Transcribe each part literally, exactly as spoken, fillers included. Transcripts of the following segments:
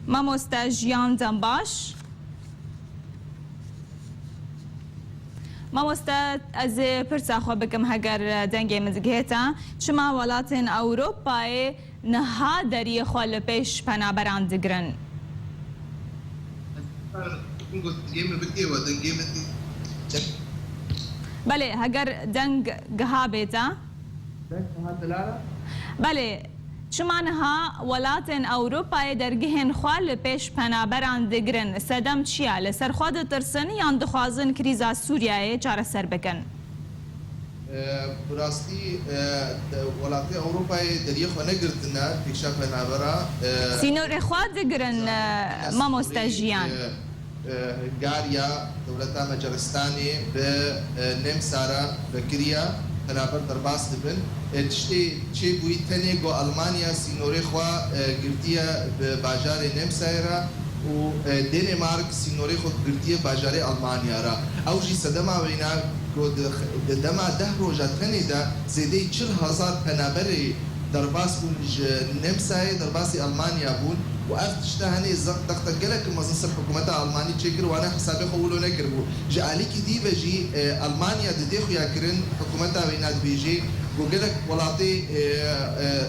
Mamoste Jiyan Dembaş. Mamoste, ez ê pirsa xwe bikim, heger dengê min digihêta, çima welatên Ewropayê niha deriyê xwe li pêş penaberan digirin? Dengê min bikê we, dengê min. Belê, heger deng giha bête. Deng giha dilala? Belê, çima niha welatên Ewropayê dergihên xwe li pêş penaberan digirin? Sedem çi ye? Li ser xwe ditirsin yan dixwazin krîza Sûriyeyê çareser bikin? E, bi rastî, e, de, welatê Ewropayê deriyê xwe negirtine pêşa penabera, e, Sînorê xwe digirin, e, mamoste Jiyan. E, e, hingariya dewleta Macaristanê bi, e, Nemsa re vekiriya penaber derbas dibin. E, tiştê çêbûyî tenê ku Almanya sînorê xwe, e, girtiye bi bajarê Nemsayê re û, e, Dênemark sînorê xwe girtiye bajarê Almanya re. Ew jî sedema wêna ku di, di dema deh roja tenê de zêdeyî çil hezar penaberê derbas bûn ji Nemsayê, derbasî Almanya bûn û ev tişta henê zextexte gelek mezin ser hikûmeta Almanî çêkir, wana hesabê xwe wilo nekiribû. Ji alîkî dî ve jî, e, Almanya didê xuyakirin, hikûmeta wêna dibêjê ku gelek welatê, e,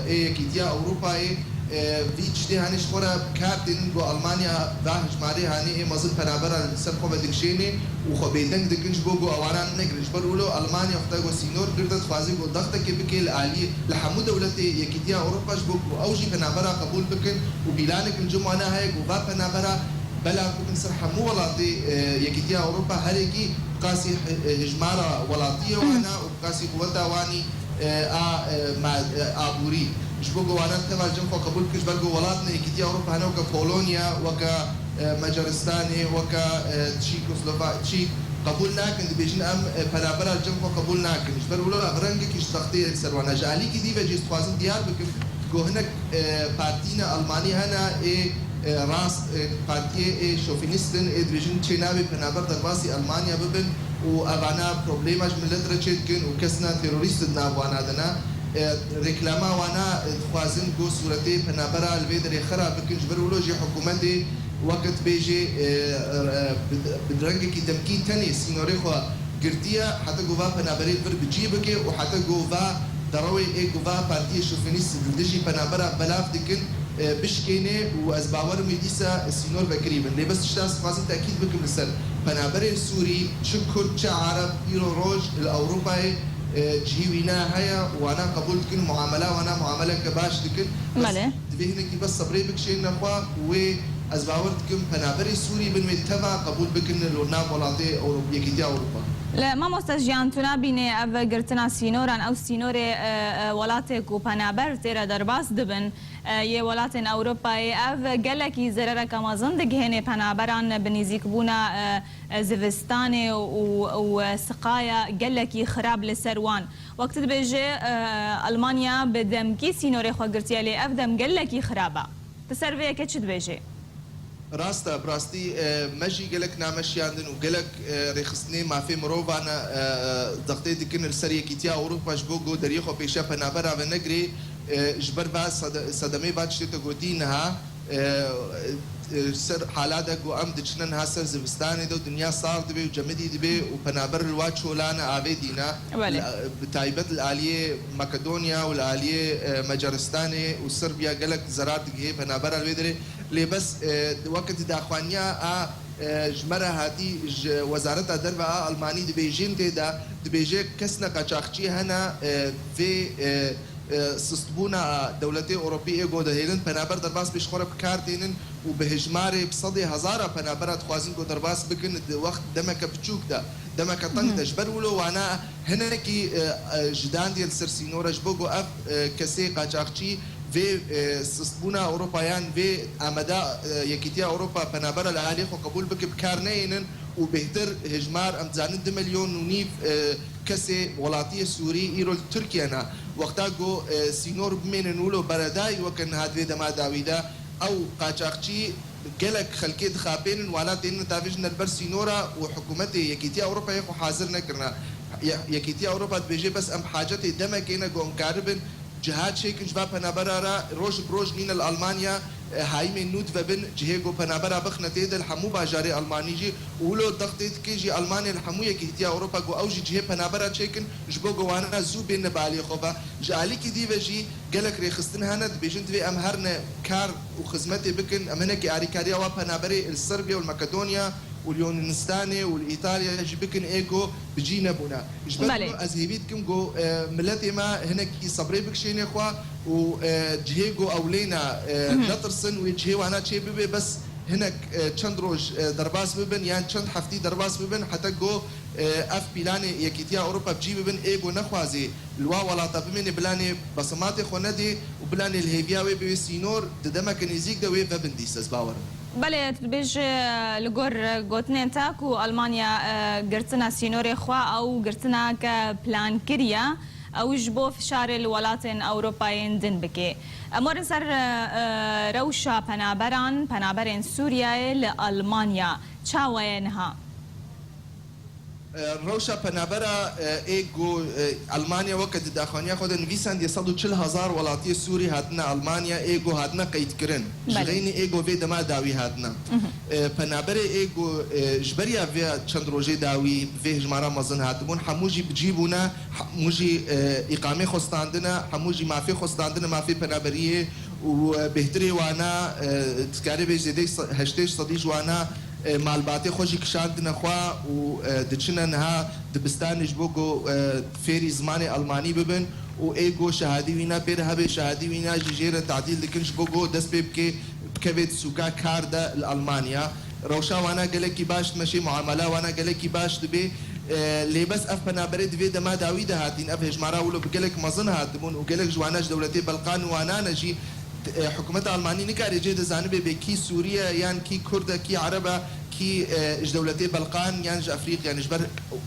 e, ê Yekîtiya Ewropayê, e, vî tiştê henê ji xwe re bi kar tênin ku Almanya va hejmarê hanê ê mezin penabera li ser xwe ve dikişênê û xwe bêdeng dikin ji bo ku ewana negirin. Ji ber wilo Almanya xwe ku sînor girte, dixwaze ku dextekê bike li aliyê, li hemû dewletê Yekîtiya Ewropa ji bo ku ew jî penabera qebûl bikin û pîlanek li cem wana heye ku va penabera belav bikin ser hemû welatê, e, Yekîtiya Ewropa, herêkî bi qasî hi-, hijmara welatiyê wana û bi qasî quweta wanî, e, a, e, ma-, e, aborî. Ji bo ku wana teva li cem xwe qebûl bikin, ji ber ku welatên Yekîtiya Ewropa hene weke Polonya, weke, e, Macaristanê, weke, e, Çîkoslofa-, Çîk qebûl nakin, dibêjin em, e, penabera li cem xwe qebûl nakin. Ji ber wilo ev rengekî ji textê ye li ser wan. Ji alîkî dî ve jî dixwazim diyar bikim ku hinek, e, partiyên Almanî hene ê, e, rast, e, partiyê ê şofînîst in, ê dibêjin çê nabê penaber derbasî Almanya bibin û evana problema ji milet re çêdikin û kesna terorîst di nav wana de ne. E, reklama wana, e, dixwazin ku sûretê penabera li vê derê xera bikin, ji ber wilo jî hikûmetê weke dibêjê, e, e, bi, bi rengekî demkî tenê sînorê xwe girtiye, heta ku va penaberê li vir bi cî bike û heta ku va derewê ê ku va partiyê şofînîst li dijî penabera belav dikin, e, bişkêne û ez bawer im wê dîsa sînor vekirî bin. Lê bes tişta ez dixwazim tekîd bikim li ser penaberê Sûrî, çi Kurd, çi Ereb, îro roj li Ewropayê, e, cihî wîna heye, wana qebûl dikin, muamela wana muameleke baş dikin. Bes Belê. Divê hinekî bes sebrê bikişêne xwe û wê, ez bawer dikim, penaberê Sûrî bin wê teva qebûl bikin li nav welatê Ewro-, Yekîtiya Ewropa. Lê mamoste Jiyan, tu nabînî ev girtina sînoran, ew sînorê, e, e, welatê ku penaber tê re derbas dibin, e, yê welatên Ewropayê, ev gelekî zerereke mezin digihênê penaberan bi nîzîkbûna, e, e, zivistanê û, û siqaya gelekî xirab li ser wan. Wek tu dibêjê, e, Almanya bi demkî sînorê xwe girtiye, lê ev dem gelekî xirab e. Tu ser vê yekê çi dibêjî? Rast e, bi rastî, e, me jî gelek name şiyandin û gelek, e, rêxistinê mafê mirovan, e, e, zextê dikin li ser Yekîtiya Ewropa ji bo ku deriyê xwe pêşiya penabera ve negirê, e, ji ber va sede-, sedemê va tiştê te gotî niha, e, e, ser hala de ku em diçine niha ser zivistanê de û dinya sar dibe û cemidî dibe û penaber li wa çolane avê dîne. Belê. Li, bi taybet li aliyê Makedonya û li aliyê, e, Macaristanê û Sirbiya gelek zerar digihê penabera li vê derê. Lê bes, e, weke di daxwaniya a, e, ji me re hatî ji Wezareta Derve a Almanî dibêjin tê de, dibêje kesna qaçaxçî hene, e, vê, e, e, sistbûna dewletê Ewropî ê ku dihêlin penaber derbas pêş xwe re bi kar tênin û bi hejmarê bi sedê hezara penabera dixwazin ku derbas bikin di wext demeke biçûk de. Demeke teng de. Ji ber wilo wana hinekî, e, e, ji dandê li ser sînor e, ji bo ku ev, e, kesê qaçaxçî vê, e, sistbûna Ewropa yan vê ameda, e, Yekîtiya Ewropa penabera li alî xwe qebûl bike, bi kar neyênin û bêhtir hejmar, em dizanin du milyon û nîv, e, kesê welatiyê Sûrî îro li Tirkiye ne. Wexta ku, e, sînor bimênin wilo beredayî weke niha di vê dema dawî de, ew qaçaxçî gelek xelkê dixapênin, wana tênin tavêjin li ber sînora û hikûmetê Yekîtiya Ewropayê xwe hazir nekirine. Ye-, Yekîtiya Ewropa dibêje, bes em bi hacetê demekê ne ku em karibin cihad çêkin ji va penabera re, roj bi roj nîne li Almanya, e, Heimweh nû divebin, cihê ku penabera bixine tê de li hemû bajarê Almanî jî, û wilo dextê dike jî Almanya li hemû Yekîtiya Ewropa ku ew jî cihê penabera çêkin, ji bo ku wana zû bêne bi aliyê xwe ve. Ji alîkî dî ve jî gelek rêxistin hene, dibêjin divê em herine kar û xizmetê bikin, em hinekî arîkariya wa penaberê li Serbiya û li Makedonya û li Yunanistanê û li Îtalya jî bikin ê ku bi cî nebûne. Ji ber Belê. Wilo ez hêvî dikim ku, e, miletê me hinekî sebrê bikişêne xwe û, e, cihê ku ew lêne, e, netirsin wê cihê wana çê bibe, bes hinek, e, çend roj, e, derbas bibin yan çend heftî derbas bibin heta ku, e, ev pîlanê Yekîtiya Ewropa bi cî bibin ê ku nexwazê li wa welata bimêne bilanê besematê xwe nedê û bilanê li hêviya wê bi wê sînor di demeke nêzîk de wê vebin dîse, ez bawer im. Belê, tu dibêjî, li gor gotinên te ku Almanya, e, girtina sînorê xwe ew girtineke plankirî ye, ew ji bo fişarê li welatên Ewropayên din bike. Em werin ser, e, e, rewşa penaberan, penaberên Sûriyeyê li Almanya. Çawa ye niha? E, rewşa penabera, e, ê ku, e, Almanya weke di daxwaniya xwe de nivîsandiye, sed û çil hezar welatiyê Sûrî hatine Almanya ê ku hatine qeydkirin. Ji Belê. Xeynî ê ku vê dema dawî hatine. Mhm. E, penaberê ê ku, e, ji beriya vê çend rojê dawî vê hejmara mezin hatibûn, hemû jî bi cî bûne, hemû jî, e, îqamê xwe standine, hemû jî mafê xwe standine, mafê penaberiyê û, e, bêhtirê wana, e, dikarê bê zêdeyî se-, heştê sedî ji wana e, malbatê xwe jî kişandine xwe û, e, diçine niha dibistanê ji bo ku, e, fêrî zimanê Almanî bibin û ê ku şehadî wîna pê re hebe, şehadî wîna jî jê re tadîl dikin ji bo ku dest pê bike, bikeve di sûka kar de li Almanya. Rewşa wana gelekî baş dimeşê, muamela wana gelekî baş dibe. E, lê bes ev penaberê di vê dema dawî de hatîn, ev hejmara wilo bi gelek mezin hatibûn û gelek ji wana ji dewletê Belqan û wana ne jî, e, hikûmeta Almanî nikare cê de zanibe bê kî Sûrî ye yan kî Kurd e, kî Ereb e, kî, e, ji dewletê Belqan yan ji Efrîqya ne. Ji ber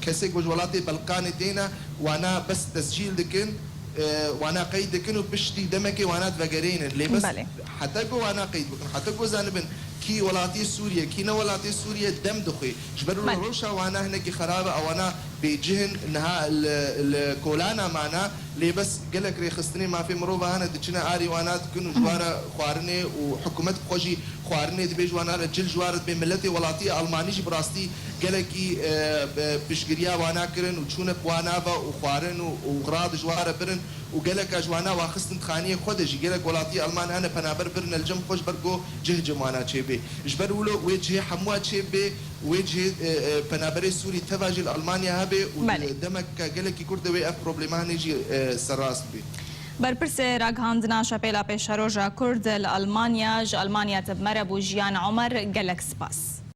kesê ku ji welatê Belqanê têne, wana bes tescîl dikin, e, wana qeyd dikin û piştî demekê wana divegerênin. Lê bes Belê. Heta ku wana qeyd bikin, heta ku zanibin kî welatiyê Sûrî ye, kî ne welatiyê Sûrî ye, dem dixwê. Ji ber wilo Belê. Rewşa wana hinekî xerab e, ewana bêcih in, niha li, li kolana mane, lê bes gelek rêxistinê mafê mirova hene, diçine arî wana dikin û ji wa re xwarinê û hikûmet bi xwe jî xwarinê dibe, ji wana re cil ji wa re dibe. Miletê welatiyê Almanî jî bi rastî gelekî, e, e, piştgiriya wana kirin û çûne bi wana ve û xwarin û, û xirad ji wa re birin û geleka ji wana wa xistin di xaniyê xwe de jî. Gelek welatiyê Alman hene penaber birine li cem xwe ji ber ku cih cem wana çêbê. Ji ber wilo wê cihê hemûa çêbê, wê cihê, e, e, penaberê Sûrî teva jî li Almanya hebe û Belê. Demeke gelekî kurt de wê ev problema hinê jî, e, serrast bê. Berpirsê ragihandina Şepêla Pêşeroja Kurd li Almanya, ji Almanya te bi me re bû Jiyan Omer, gelek spas.